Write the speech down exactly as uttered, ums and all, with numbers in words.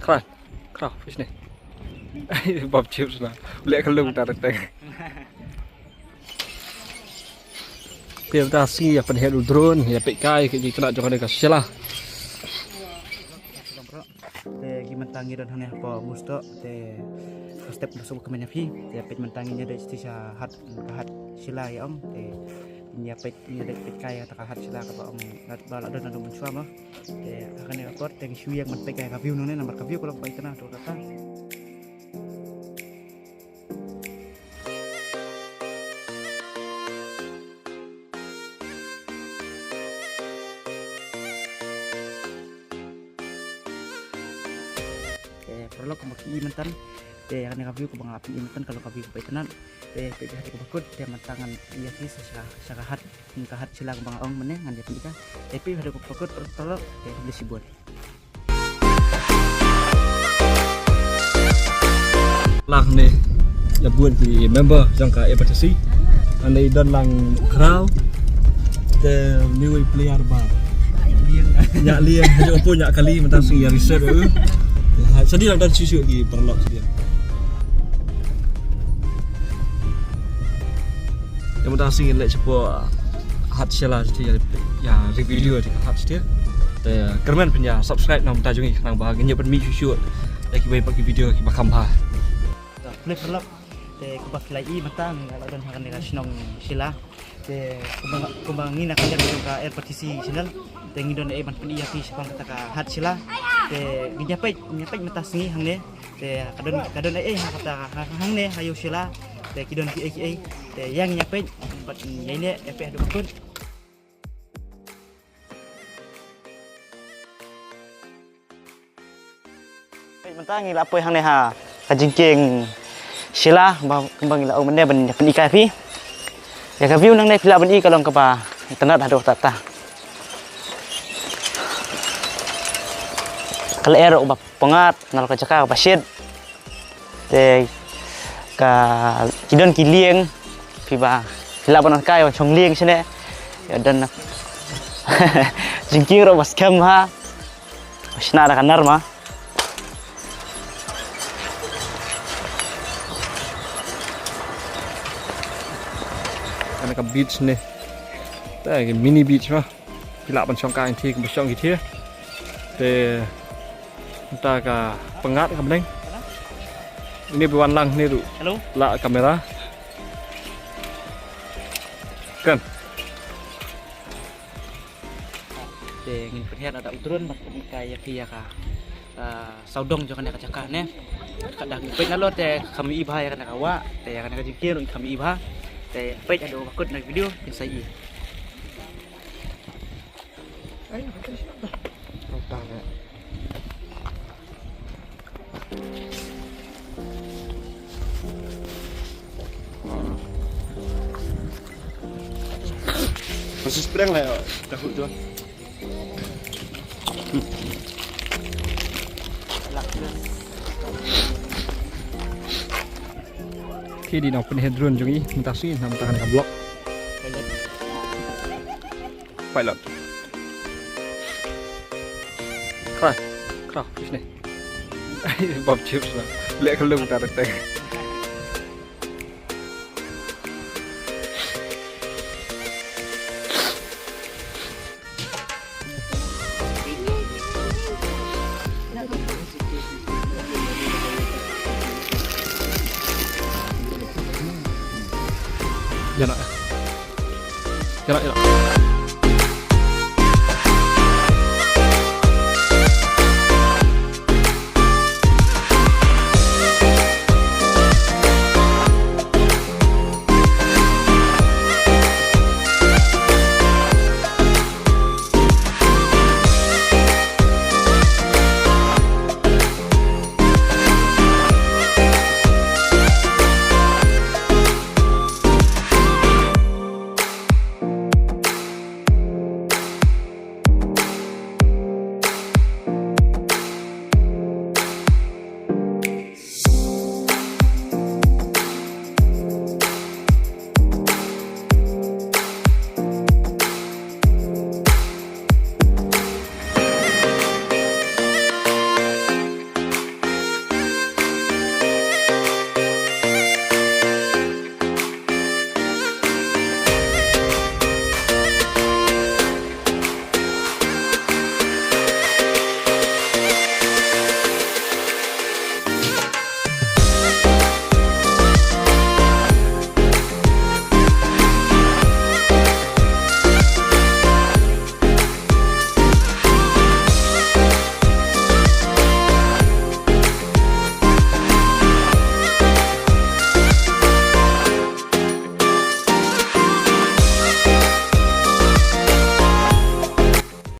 Kra, kra, fish ne. Bab chips na. Leh ka lung ta teng. Phi mynta sngi ïa pynhiar u drone, ïa peit kai ki khynnah jong kane ka shila. Te ki mynta ngi don hangne hapoh Musto, te ka step ba suk ka mynta phi, te peit mynta ngi ïa dei sha hat, ka hat shila ïa ong, te ïa peit, ïa dei peit kai kata ka hat shila kaba ong, ba la don naduh mynshuwa mo. Te ha kane ka por te ngi shu ïeng ban peit kai ka view nangne, namar ka view ka long ba itynnad to kata. Te paralok, kumba phi i mynta, te ha kane ka view kaba nga phi i mynta ka long ka view kaba itynnad. Te peit haduh kaba kut, te mynta ngan ïa phi sha, sha ka hat, ka hat shila kaba nga ong mynne, ngan ïa phi ka. Te peit haduh kaba kut, paralok, te khublei shibun. Lang ne, ïa bun ki member jong ka A P T C. Ane i don lang khraw. Te ni wei player ba. Ïa liang, ïa liang, hajuh pun ïa kali mynta sngi ïa reset. Ïa, sadi lang don shisha ki paralok sadi. Ïa mynta sngi leh shapoh hat shila sadi ïa, ïa review ïa hat sadi. Te kyrmen phin ïa subscribe na mynta jong ngi khnang ba ngin ïa pynmih shuh shuh ïa kiwei pat ki video kiba kham bha. Te khublei paralok. Te kumba phi la i mynta ngi la don ha kane ka shnong shila. Te kumba, kumba ngi na ka liang jong ka A P T C channel. Te ngi don ei ban pyni ïa phi shaphang kata ka hat shila. Te ngin ïa peit, ngin ïa peit mynta sngi hangne. Te ka don, ka don ei ei ha kata ha, hangne ha ïew shila. Te ki don kiei kiei. Te ïa ngin ïa peit bad ngin ïa leh ïa peit haduh ba kut. Mynta ngi la poi hangne ha ka jingkieng shila ba, kumba ngi la ong mynne ban ïa pyni kai phi. Ïa ka view nangne phi lah ban i ka long kaba itynnad haduh katta katta. Ka lyer uba pyngngad, nalor ka jaka kaba shit. Te ka, ki don ki lieng, phi ba, phi lah ban ong kai ban shong lieng shane. Ïa don na. Jingkieng ruh ba skhem ha. Ba shna da ka nar ma. Kane ka beach ne. Ta ki mini beach ma. Phi lah ban shong kai ïa ki, ba shong ïa ki. Te mynta ka pyngngad ka bneng. Ini ba wan lang ni ruh. Hello. La kamera. Kan. Te ngin pynhiar da u drone bad ngin kai ïa ki ïa ka, ah, sawdong jong kane ka jaka ne. Ka da ngin peit nalor te kham i bha ïa kane ka wah, te ïa kane ka jingkieng ruh kham i bha. Te peit haduh ba kut na video ngin sa i. Masih spreng lah ya, tahu tu. Ki dei na pynhiar drone jong ngi mynta sngi na bynta kane ka vlog. Pilot. Kra, kra, fish ne. Bab chips na. Leh ka lung ta teng. Ïa na. Ïa na, ïa na.